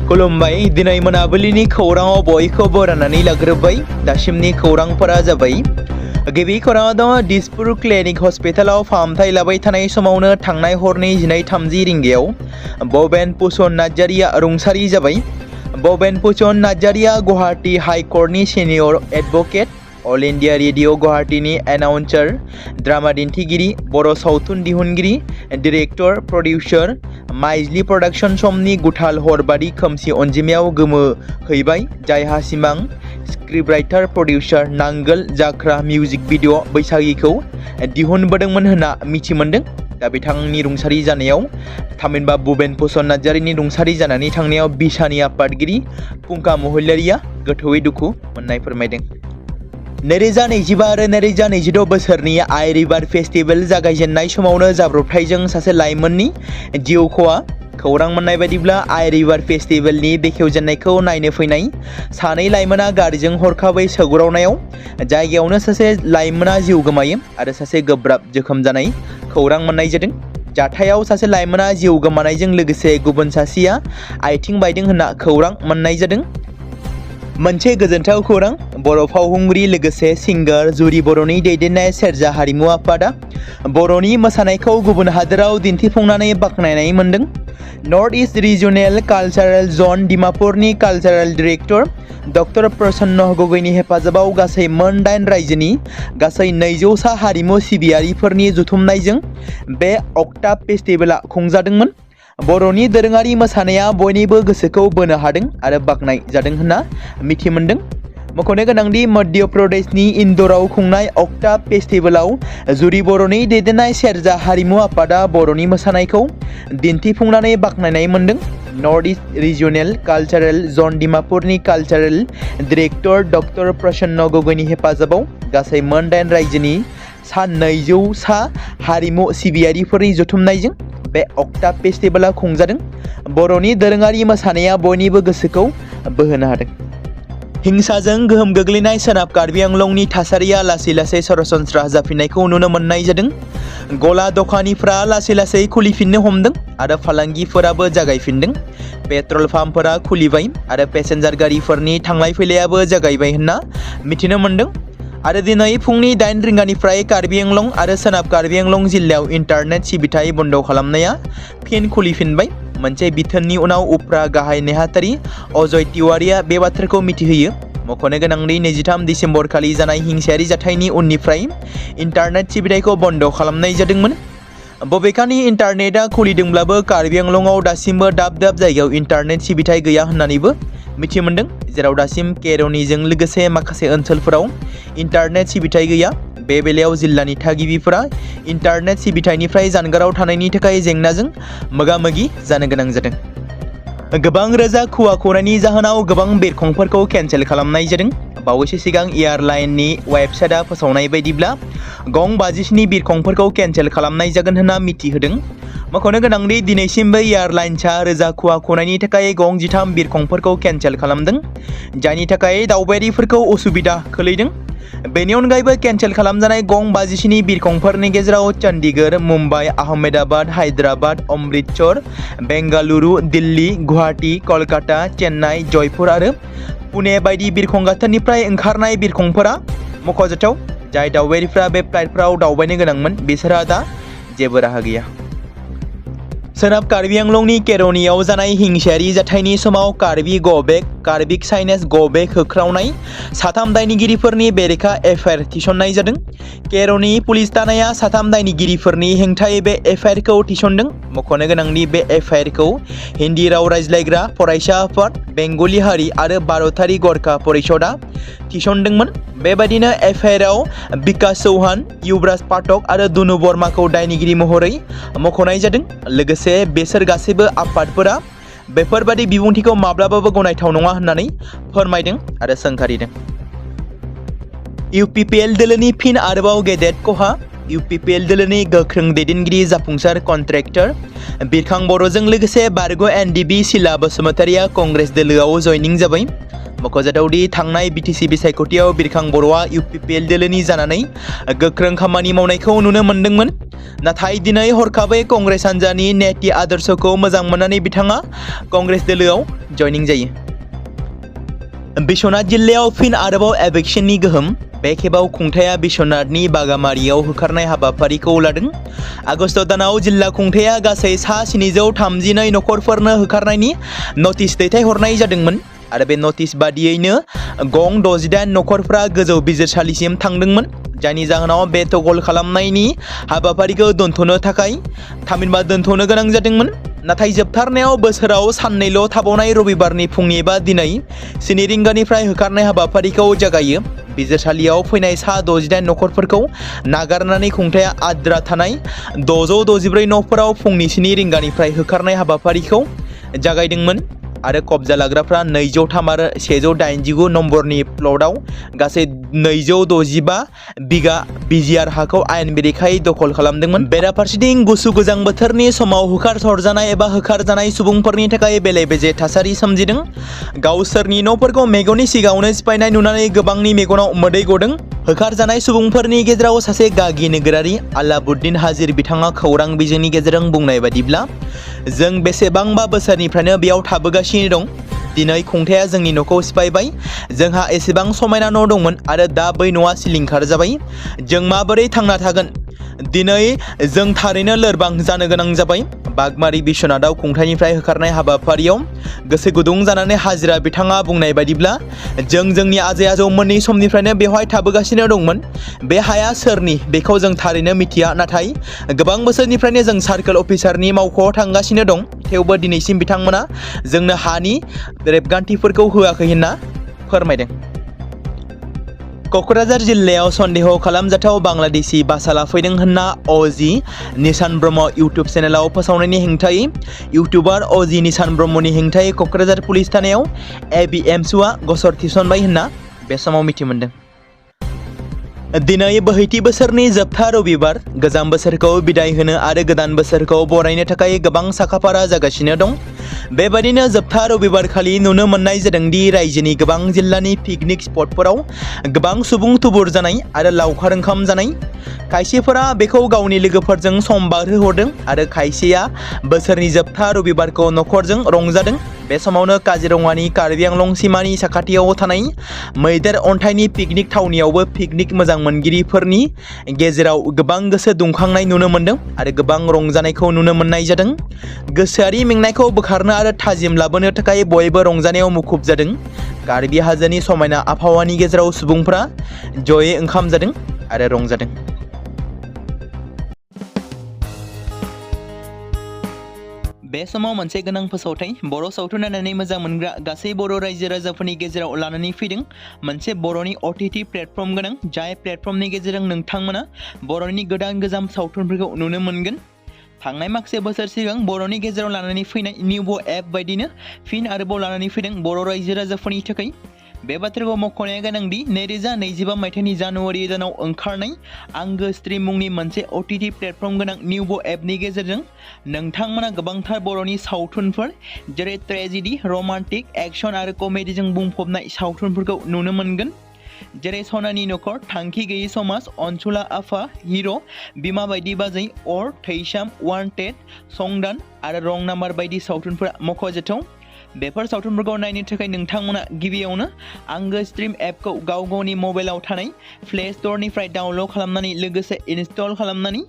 खुलुमबाय दिनै मोनाबिलिनि खौराङाव बयखौबो राननानै लाग्रोबाय दासिमनि खौरांफोरा जाबाय गिबि खौराङाव दङ दिसपुर क्लिनिक हस्पिटालाव फाहामथाय लाबाय थानाय समावनो थांनाय हरनि 12:30 रिंगायाव बबेन पुसन नार्जारिया रुंसारि जाबाय। बबेन पुसन नार्जारिया गुवाहाटी हाइकर्टनि senior advocate, all India radio गुवाहाटीनि एनाउन्सार, ड्रामा दिन्थिगिरि, बर' सावथुन दिहुनगिरि, डिरेक्टर, प्रडिउसार, माइजलि प्रडाक्शन समनि गुथाल हरबादि खोमसि अनजिमायाव गोमोहैबाय जायहा सिमां स्क्रिप्ट राइटार प्रडिउसार नांगोल जाख्रा मिउजिक भिडिअ बैसागिखौ दिहुनबोदोंमोन होनना मिथि मोनदों। दा बिथांनि रुंसारि जानायाव थामहिनबा बबेन पुसन नार्जारिनि रुंसारि जानानै थांनायाव बिसानि आफादगिरि फुंखा महिलारिया गोथौयै दुखु मोननाय फोरमायदों। 2025 आरो 2026 बोसोरनि आइ रिभार फेस्टिवल जागायजेननाय समावनो जाब्रबथायजों सासे लाइमोननि जिउ खहा। खौरां मोननाय बायदिब्ला आइ रिभार फेस्टिवलनि बेखेवजेननायखौ नायनो फैनाय सानै लाइमोना गारिजों हरखाबै सौग्रावनायाव जायगायावनो सासे लाइमोना जिउ गोमायो आरो सासे गोब्राब जोखोम जानाय खौरां मोननाय जादों। जाथायाव सासे लाइमोना जिउ गोमानायजों लोगोसे गुबुन सासेया आथिं बायदों होनना खौरां मोननाय जादों। मोनसे गोजोनथाव खौरां, बर' फावखुंग्रि लोगोसे सिंगार जुरि बर'नि दैदेननाय सेरजा हारिमु आफादा बर'नि मोसानायखौ गुबुन हादोराव दिन्थिफुंनानै बाख्नायनाय मोनदों। नर्थ ईस्ट रिजनेल कालचारेल जन डिमापुरनि कालचारेल डिरेक्टर डक्टर प्रसन्न गगैनि हेफाजाबाव गासै मोन 8 रायजोनि गासै 200 हारिमु सिबियारिफोरनि जुथुमनायजों बे अक्टाब फेस्टिवला खुंजादोंमोन। बर'नि दोरोङारि मोसानाया बयनिबो गोसोखौ बोनो हादों आरो बाख्नाय जादों होनना मिथि मोनदों। मख'नो गोनांदि मध्य प्रदेशनि इन्दौराव खुंनाय अक्टाब फेस्टिवलाव जुरि बर'नि दैदेननाय सेरजा हारिमु आफादा बर'नि मोसानायखौ दिन्थिफुंनानै बाख्नायनाय मोनदों। नर्थ ईस्ट रिजनेल कालचारेल जन डिमापुरनि कालचारेल डिरेक्टर डक्टर प्रसन्न गगैनि हेफाजाबाव गासै मोन 8 रायजोनि सा 200 हारिमु सिबियारिफोरनि जुथुमनायजों बे अक्टाब फेस्टिवला खुंजादों। बर'नि दोरोङारि मोसानाया बयनिबो गोसोखौ बोहोनो हादों। हिंसाजों गोहोम गोग्लैनाय सोनाब कार्बि आंलंनि थासारिया लासै लासै सरासनस्रा जाफिननायखौ नुनो मोननाय जादों। गला दखानिफ्रा लासै लासै खुलिफिननो हमदों आरो फालांगिफोराबो जागायफिनदों। पेट्रल पाम्पफोरा खुलिबाय आरो पेसेन्जार गारिफोरनि थांलाय फैलायाबो जागायबाय होनना मिथिनो मोनदों। आरो दिनै फुंनि 8 रिंगानिफ्राय कार्बि आंलं आरो सोनाब कार्बि आंलं जिल्लायाव इन्टारनेट सिबिथाय बन्द खालामनाया फिन खुलिफिनबाय। मोनसे बिथोननि उनाव उफ्रा गाहाय नेहाथारि अजय तिवारिया बे बाथ्राखौ मिथिहोयो। मख'नो गोनांदि 23 डिसेम्बर खालि जानाय हिंसायारि जाथायनि उननिफ्राय इन्टारनेट सिबिथायखौ बन्द खालामनाय जादोंमोन। बबेखानि इन्टारनेटआ खुलिदोंब्लाबो कार्बि आंलंआव दासिमबो दाब दाब जायगायाव इन्टारनेट सिबिथाय गैया होननानैबो मिथि मोनदों, जेराव दासिम केर'निजों लोगोसे माखासे ओनसोलफोराव इन्टारनेट सिबिथाय गैया। बे बेलायाव जिल्लानि थागिबिफोरा इन्टारनेट सिबिथायनिफ्राय जानगाराव थानायनि थाखाय जेंनाजों मोगा-मोगि जानो गोनां जादों। गोबां रोजा खुवा खौरांनि जाहोनाव गोबां बिरखंफोरखौ केन्सेल खालामनाय जादों। बावैसो सिगां एयारलाइननि वेबसाइटआ फोसावनाय बायदिब्ला गं 57 बिरखंफोरखौ केन्सेल खालामनाय जागोन होनना मिथिहोदों। मख'नो गोनांदि दिनैसिमबो एयारलाइन्सआ रोजा खुवा खौरांनि थाखाय गं 13 बिरखंफोरखौ केन्सेल खालामदों, जायनि थाखाय दावबायारिफोरखौ उसुबिदा खोलैदों। बेनि अनगायैबो केन्सेल खालामजानाय गं 57 बिरखंफोरनि गेजेराव चन्डीगढ़, मुम्बाइ, आहमेदाबाद, हायद्राबाद, अमृतसर, बेंगालुरु, दिल्ली, गुवाहाटी, कलकाता, चेन्नाइ, जयपुर आरो पुणे बायदि बिरखं गाथोननिफ्राय ओंखारनाय बिरखंफोरा मख'जाथाव। जाय दावबायारिफ्रा बे फ्लाइटफोराव दावबायनो गोनांमोन बिसोरहा दा जेबो राहा गैया। सोनाब कार्बि आंलंनि केर'नियाव जानाय हिंसायारि जाथायनि समाव कार्बि गबेक, कार्बि चाइनेस गबेक होख्रावनाय 3 दायनिगिरिफोरनि बेरेखा एफआइआर थिसननाय जादों। केर'नि पुलिस थानाया 3 दायनिगिरिफोरनि हेंथायै बे एफआइआरखौ थिसनदों। मख'नो गोनांदि बे एफआइआरखौ हिन्दी राव रायज्लायग्रा फरायसा आफाद, बेंगलि हारि आरो भारतारि गरखा परिषदआ थिसनदोंमोन। बेबायदिनो एफआइआरआव बिकास चौहान, युवराज पाठक आरो दुनु बर्माखौ दायनिगिरि महरै मख'नाय जादों। लोगोसे बेसोर गासैबो आफादफोरा बेफोरबादि बिबुंथिखौ माब्लाबाबो गनायथाव नङा होननानै फोरमायदों आरो सोंखारिदों। इउपिपिएल दोलोनि फिन आरोबाव गेदेर खहा। इउपिपिएल दोलोनि गोख्रों दैदेनगिरि जाफुंसार कन्ट्रेक्टर बिरखां बर'जों लोगोसे बारग' एनडिबि सिला बसुमतारिया कंग्रेस दोलोआव जयनिं जाबाय। मख'जाथावदि थांनाय BTC बिसायख'थियाव बिरखां बर'आ UPPL दोलोनि जानानै गोख्रों खामानि मावनायखौ नुनो मोन्दोंमोन। नाथाय दिनै हरखाबै कंग्रेस हान्जानि नेति आदर्शखौ मोजां मोननानै बिथाङा कंग्रेस दोलोआव जयनिं जायो। बिश्वनाथ जिल्लायाव फिन आरोबाव एभिक्सननि गोहोम। बे खेबाव खुंथाया बिश्वनाथनि बागामारियाव होखारनाय हाबाफारिखौ लादों। आगस्त दानाव जिल्ला खुंथाया गासै 732 नखरफोरनो होखारनायनि नटिस दैथायहरनाय जादोंमोन आरो बे नटिस बादियैनो गं 68 नखरफ्रा गोजौ बिजिरसालिसिम थांदोंमोन, जायनि जाहोनाव बे टगल खालामनायनि हाबाफारिखौ दोनथ'नो थाखाय थामहिनबा दोनथ'नो गोनां जादोंमोन। नाथाय जोबथारनायाव बोसोराव साननैल' थाबावनाय रबिबारनि फुंनि एबा दिनै 7 रिंगानिफ्राय होखारनाय हाबाफारिखौ जागायो। बिजिरसालियाव फैनाय 68 नखरफोरखौ नागारनानै खुंथाया आद्रा थानाय 664 न'फोराव फुंनि 7 रिंगानिफ्राय होखारनाय हाबाफारिखौ जागायदोंमोन आरो कब्जा लाग्राफ्रा 203 आरो 189 नम्बरनि प्लटआव गासै 265 बिगा बिजिआर हाखौ आयेन बेरेखायै दखल खालामदोंमोन। बेराफारसेथिं गुसु गोजां बोथोरनि समाव होखारहरजानाय एबा होखारजानाय सुबुंफोरनि थाखाय बेले-बेजे थासारि सोमजिदों। गावसोरनि न'फोरखौ मेगननि सिगाङावनो सिफायनाय नुनानै गोबांनि मेगनाव मोदै गदों। होखारजानाय सुबुंफोरनि गेजेराव सासे गागि नोगोरारि आलाबुद्दिन हाजिर बिथाङा खौरां बिजोंनि गेजेरजों बुंनाय बादिब्ला, जों बेसेबांबा बोसोरनिफ्रायनो बेयाव थाबोगासिनो दं। दिनै खुंथाया जोंनि न'खौ सिफायबाय। जोंहा एसेबां समायना न' दंमोन आरो दा बै न'आ सिलिंखार जाबाय। जों माबोरै थांना थागोन? दिनै जों थारैनो लोरबां जानो गोनां जाबाय। बागमारि बिश्वनाथआव खुंथायनिफ्राय होखारनाय हाबाफारियाव गोसो गुदुं जानानै हाजिरा बिथाङा बुंनाय बादिब्ला, जों जोंनि आजै-आजौमोननि समनिफ्रायनो बेवहाय थाबोगासिनो दंमोन। बे हाया सोरनि बेखौ जों थारैनो मिथिया, नाथाय गोबां बोसोरनिफ्रायनो जों सार्केल अफिसारनि मावख'आव थांगासिनो दं। थेवबो दिनैसिम बिथांमोना जोंनो हानि रेबगान्थिफोरखौ होआखै होनना फोरमायदों। क'क्राझार जिल्लायाव सन्देह खालामजाथाव बांलादेशी बासाला फैदों होनना अजी निसान ब्रह्म इउटुब चेनेलाव फोसावनायनि हेंथायै इउटुबार अजी निसान ब्रह्मनि हेंथायै क'क्राझार पुलिस थानायाव एबिएमसुआ गसर थिसनबाय होनना बे समाव मिथि मोन्दों। दिनै बोहैथि बोसोरनि जोबथा रबिबार, गोजाम बोसोरखौ बिदाय होनो आरो गोदान बोसोरखौ बरायनो थाखाय गोबां साखाफारा जागासिनो दं। बेबायदिनो जोबथा रबिबारखालि नुनो मोननाय जादोंदि रायजोनि गोबां जिल्लानि पिकनिक स्पटफोराव गोबां सुबुं थुबुर जानाय आरो लावखार ओंखाम जानाय। खायसेफोरा बेखौ गावनि लोगोफोरजों सम बारहोहरदों आरो खायसेया बोसोरनि जोबथा रबिबारखौ नखरजों रंजादों। बे समावनो काजिरङानि कार्बि आंलं सिमानि साखाथियाव थानाय मैदेर अन्थाइनि पिकनिक थावनियावबो पिकनिक मोजां मोनगिरिफोरनि गेजेराव गोबां गोसो दुंखांनाय नुनो मोन्दों आरो गोबां रंजानायखौ नुनो मोननाय जादों। गोसोआरि मेंनायखौ बोखारनो आरो थाजिम लाबोनो थाखाय बयबो रंजानायाव मुखुब जादों। कार्बि हाजोनि समायना आबहावानि गेजेराव सुबुंफोरा जयै ओंखाम जादों आरो रंजादों। बे समाव मोनसे गोनां फोसावथाय बर' सावथुन नायनानै मोजां मोनग्रा गासै बर' रायजो राजाफोरनि गेजेराव लानानै फैदों मोनसे बर'नि OTT प्लेटफर्म गोनां, जाय प्लेटफर्मनि गेजेरजों नोंथांमोना बर'नि गोदान गोजाम सावथुनफोरखौ नुनो मोनगोन। थांनाय माखासे बोसोर सिगां बर'नि गेजेराव लानानै फैनाय निउबो एप बायदिनो फिन आरोबाव लानानै फैदों बर' रायजो राजाफोरनि थाखाय। बे बाथ्राखौ मख'नाया गोनांदि 2025 मायथाइनि जानुवारि दानाव ओंखारनाय आंगो स्ट्रिम मुंनि मोनसे OTT प्लेटफर्म गोनां निउबो एपनि गेजेरजों नोंथांमोना गोबांथार बर'नि सावथुनफोर जेरै ट्रेजेडि, रमान्टिक, एक्सन आरो कमेडिजों बुंफबनाय सावथुनफोरखौ नुनो मोनगोन। जेरै सनानि नखर, थांखि गैयै समाज, अनसुला आफा, हिर', बिमा बायदि बाजै, अर, थैसाम, वान्टेड, संदान आरो रं नाम्बार बायदि सावथुनफोरा मख'जाथाव। बेफोर सावथुनफोरखौ नायनो थाखाय नोंथांमोना गिबियावनो आंगो स्ट्रिम एपखौ गाव गावनि मबाइलाव थानाय प्ले स्ट'रनिफ्राय डाउनल'ड खालामनानै लोगोसे इनस्टल खालामनानै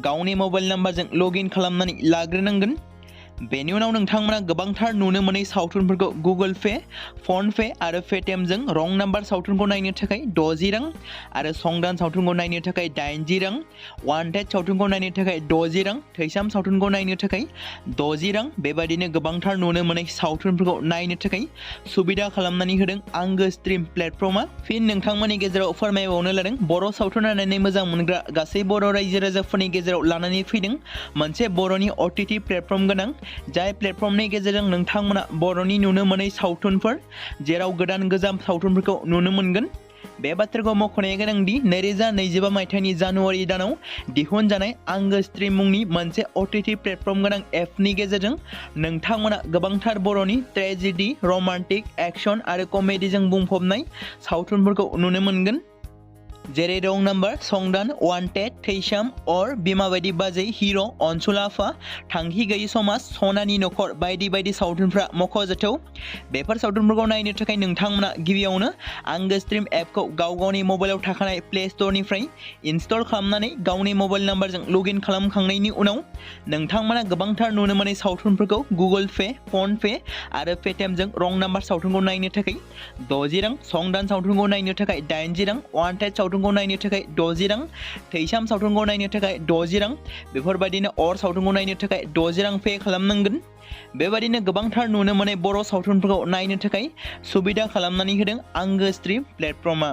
गावनि मबाइल नाम्बारजों लगइन खालामनानै लाग्रोनांगोन। बेनि उनाव नोंथांमोना गोबांथार नुनो मोनै सावथुनफोरखौ गुगोल पे, फन पे आरो पेटिएमजों रं नाम्बार सावथुनखौ नायनो थाखाय 60 रां आरो संदान सावथुनखौ नायनो थाखाय 80 रां, वान्टेड सावथुनखौ नायनो थाखाय 60 रां, थैसाम सावथुनखौ नायनो थाखाय 60 रां बेबायदिनो गोबांथार नुनो मोनै सावथुनफोरखौ नायनो थाखाय सुबिदा खालामनानै होदों आंगो स्ट्रिम प्लेटफर्मा। फिन नोंथांमोननि गेजेराव फोरमायबावनो लादों बर' सावथुन नायनानै मोजां मोनग्रा गासै बर' रायजो राजाफोरनि गेजेराव लानानै फैदों मोनसे बर'नि OTT प्लेटफर्म गोनां, जाय प्लेटफर्मनि गेजेरजों नोंथांमोना बर'नि नुनो मोनै सावथुनफोर जेराव गोदान गोजाम सावथुनफोरखौ नुनो मोनगोन। बे बाथ्राखौ मख'नाया गोनांदि 2025 मायथाइनि जानुवारि दानाव दिहुनजानाय आंगो स्ट्रीम मुंनि मोनसे OTT प्लेटफर्म गोनां एपनि गेजेरजों नोंथांमोना गोबांथार बर'नि ट्रेजेडी, रमान्टिक, एक्शन आरो कमेडीजों बुंफबनाय सावथुनफोरखौ नुनो मोनगोन। जेरै रं नाम्बार, संदान, वान्टेड, थैसाम, अर, बिमा बायदि बाजै, हिर', अनसुल आफा, थांखि गैयि समाज, सनानि नखर बायदि बायदि सावथुनफ्रा मख'जाथाव। बेफोर सावथुनफोरखौ नायनो थाखाय नोंथांमोना गिबियावनो आंगो स्ट्रीम एपखौ गावनि मबाइलाव थाखानाय प्ले स्ट'रनिफ्राय इनस्टल खालामनानै गावनि मबाइल नाम्बारजों लगइन खालामखांनायनि उनाव नोंथांमोना गोबांथार नुनो मोनै सावथुनफोरखौ गुगोल पे, फन पे आरो पेटिएमजों रं नाम्बार सावथुनखौ नायनो थाखाय 60 रां, संदान सावथुनखौ नायनो थाखाय 80 रां, वान्टेड सावथुनखौ नायनो थाखाय 60 रां, थैसाम सावथुनखौ नायनो थाखाय 60 रां, बेफोरबायदिनो अर सावथुनखौ नायनो थाखाय 60 रां पे खालामनांगोन। बेबायदिनो गोबांथार नुनो मोनै बर' सावथुनफोरखौ नायनो थाखाय सुबिदा खालामनानै होदों आंगो स्ट्रीम प्लेटफर्मआ।